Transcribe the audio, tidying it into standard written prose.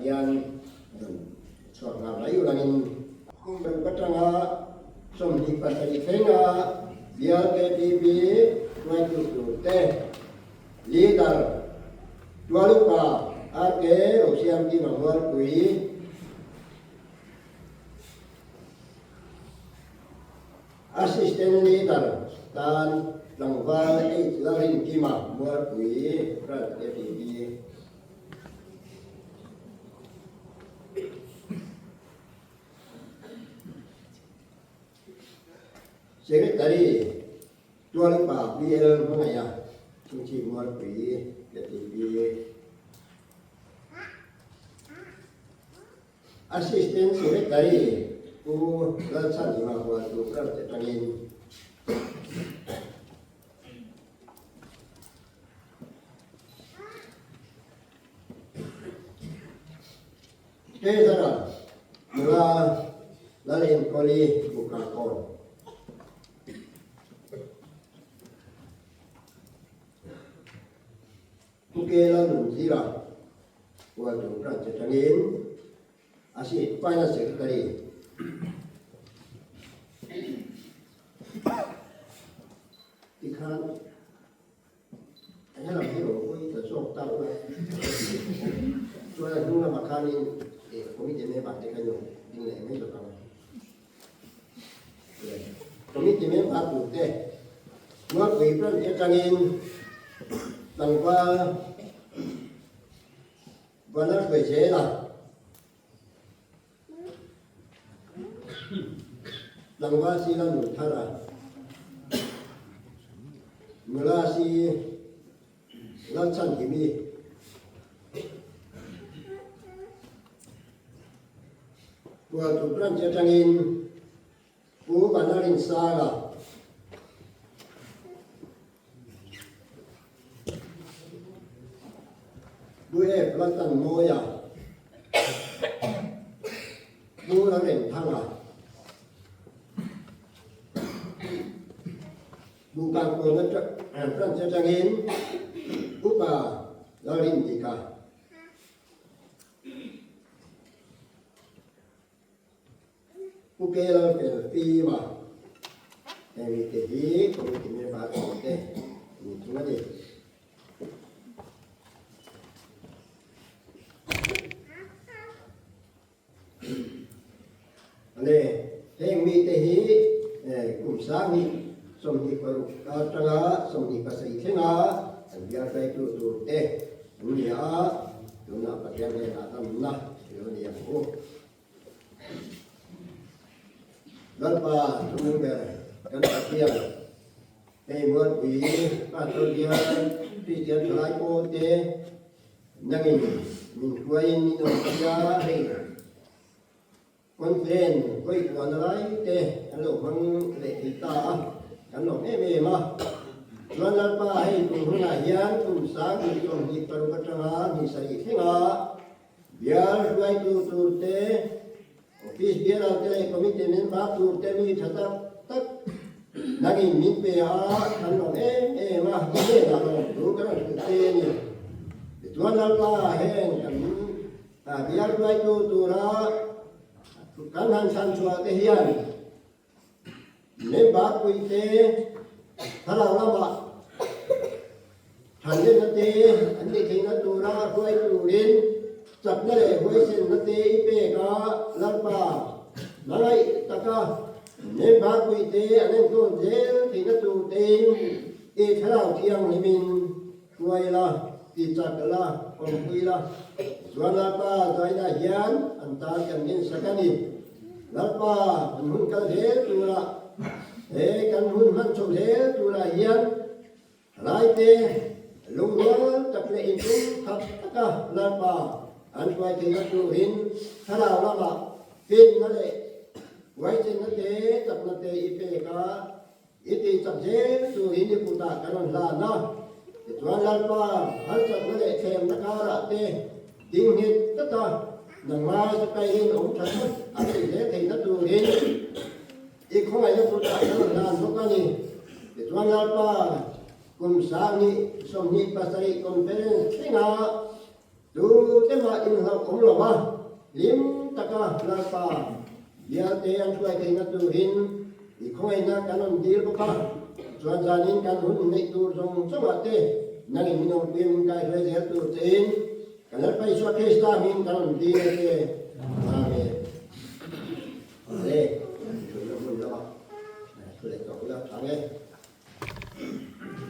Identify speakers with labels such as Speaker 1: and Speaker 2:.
Speaker 1: hian rawn chhuak nghal mai ulangin kum ruk atanga 27 thlenga bial KTP hruaitu turte Leader Tualupa RK Rosiamkima Mualpui Assistant Leader tan tlangval H Lalrinkima Mualpui Branch KTP. Secretary Tualupa PL Hmangaiha Chhungchhip Mualpui KTP. Assistant Secretary Pu Lalchhanhima Hualtu Branch atangin Treasurer Nula Lalenkawli Bukakawn. Pu Kela Nunzira Hualtu Branch atangin Asi Finance Secretary. Tikhan helam hi rawn hawi ta zawk ta ula chuan a hnung lamah khanin committee member te kha in ding leh mai zawk ang. Committee member tur te Mualpui Branch atangin tlangval Vanlal hruai zel a. Tlangval si la nun thar a, nula si Lalchhanhimi. Hualtu Branch atangin Pu Vanarinsanga. Pu F Laltanmawia. Pu Lalremthanga. Buhkangkawn Branch atangin Upa Lalrindika. Pu Kelal fel fim a, heng mite hi committee member awm te ni thung a ni. Ale, heng mite hi kum 20 26 atanga 27 thlenga an bial hruaitu tur te an ni a, tunah Pathian hnenah damna ilo ni ang u. Lalpa chungnung ber kan Pathian, hei Mualpui Pastor hian Kristian thalai pawlte nangin min hruaiin min awmpui a, hei conference hawi kuahna lai te kan lo hmang leh thei ta a, kan lawm em em a. Chuan Lalpa hei kum hunah hian kum 2026 atanga ni sarih thlenga Bial hruaitu tur te, Office bial te leh Committee member tur te mi tha tak tak nangin min pe a, kan lawm em em a, i hnenah lawmthu kan rawn hrilh che a ni. Tichuan Lalpa heng kan bial hruaitu tura kan han chhan chhuah te hian Member puite thlarau lamah thanlenna te an neih theihna tura hruai turin chakna leh huaisenna te i pek a, Lalpa hmangaih taka member puite an enkawl zel theihna tur tein i thlarau thianghlimin hruai la, ti chak la, awmpui la. Chuan Lalpa zainah hian an tan kan ngensak a ni. Lalpa kan hun kal zel turah he kan hun hman chho zel turah hian thalaite lungrual tak leh intum khat taka Lalpa an hruai theihna turin thlarau lamah finna leh huaisenna te chakna te i pek a. I tih chak zel turin i kutah kan rawn hlan a, tichuan Lalpa harsatna leh thlemna karah te ding nghet tlat a, nangmah sipai in awm tha tlat a neih hle theihna turin i khawngaihna kutah kan rawn hlan bawk a ni. Tichuan Lalpa kum 2027 conference thlenga. Tute mah inhlauh awm lo a, hlim taka Lalpa bialte an hruai theihna turin i khawngaihna kan rawn dil bawk a, chuan zanin kan hun neih tur zawng zawngah te nangin min awmpui min kaihruai zel tur chein kan Lalpa Isua Krista hming kan rawn dil a che. Amen.